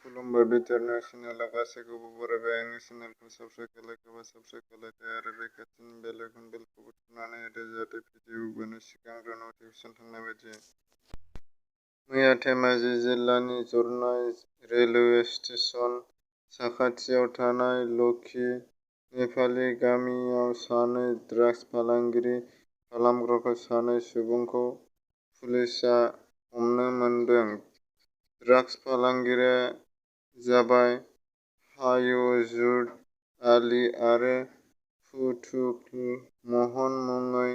खुलुमबाय बिथोरनो चेनेलाव गासैखौबो बरायबाय। आंनि चेनेलखौ साबस्क्राइब खालायदो आरो बे खाथिनि बेल आइकनखौबो थुनानै होदो जाहाथे भिडिअ होनो सिगांग्रो नटिफिकेसन थांनाय बायदि। मैया धेमाजि जिल्लानि जरनाय रेलवे स्टेशन साखाथियाव थानाय लखि नेपालि गामियाव सानै ड्राग्स फालांगि खालामग्रा सानै सुबुंखौ पुलिसआ हमनो मोनदों। ड्राग्स फालांगिरिया जाबाय फायजुल आली आरो फुथुल महन मुङै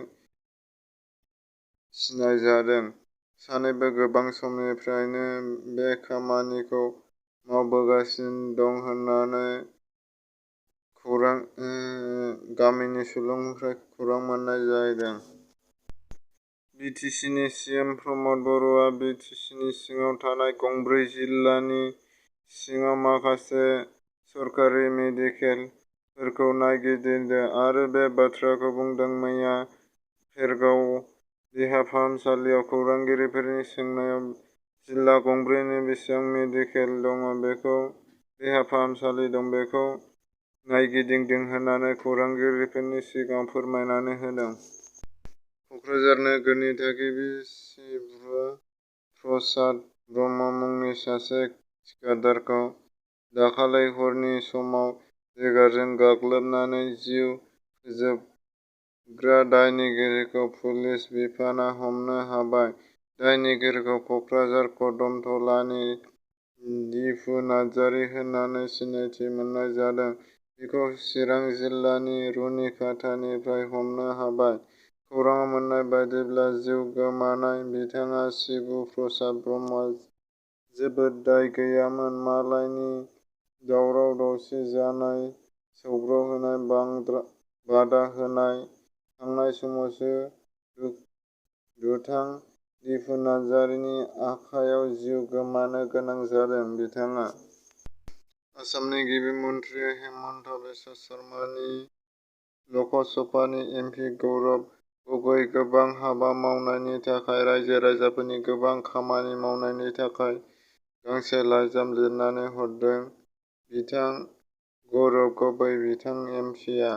सिनायजादों। सानैबो गोबां समनिफ्रायनो बे खामानिखौ मावबोगासिनो दं होननानै गामिनि सुबुंफोरनिफ्राय खौरां मोननाय जादों। बिटिसिनि सिएम प्रमद बर'आ बिटिसिनि सिङाव थानाय गंब्रै जिल्लानि सिङाव माखासे सरकारि मेडिकेलफोरखौ नायगिदिंदों आरो बे बाथ्राखौ बुंदों। मैया भेरगाव देहा फाहामसालियाव खौरांगिरिफोरनि सोंनायाव जिल्ला गंब्रैनि बेसेबां मेडिकेल दं, देहा फाहामसालि दं, बेखौ नायगिदिंदों होननानै खौरांगिरिफोरनि सिगाङाव फोरमायनानै होदों। क'क्राझार नोगोरनि थागिबि शिव प्रसाद ब्रह्म मुंनि सासे थिखादारखौ दाखालै हरनि समाव जिगारजों गाग्लोबनानै जिउ फोजोबग्रा दायनिगिरिखौ पुलिस बिफानआ हमनो हाबाय। दायनिगिरिखौ क'क्राझार कदमथलानि दिफु नार्जारी होननानै सिनायथि मोननाय जादों। बिखौ चिरां जिल्लानि रुनिखाथानिफ्राय हमनो हाबाय। खौराङाव मोननाय बायदिब्ला जिउ गोमानाय बिथाङा शिबु प्रसाद ब्रह्मआ जेबो दाय गैयामोन। मालायनि दावराव दावसि जानाय, सौग्रावहोनाय, बादा होनाय, थांनाय समावसो दुथां दिफु नार्जारीनि आखायाव जिउ गोमानो गोनां जादों। बिथाङा आसामनि गिबि मन्थ्रि हेमन्त बिश्व शर्मानि लकसभानि एमपि गौरब गगৈ गोबां हाबा मावनायनि थाखाय रायजो राजाफोरनि गोबां खामानि मावनायनि थाखाय गांसे लाइजाम लिरनानै हरदों। बिथां गौरब गगৈ बिथां एमपिआ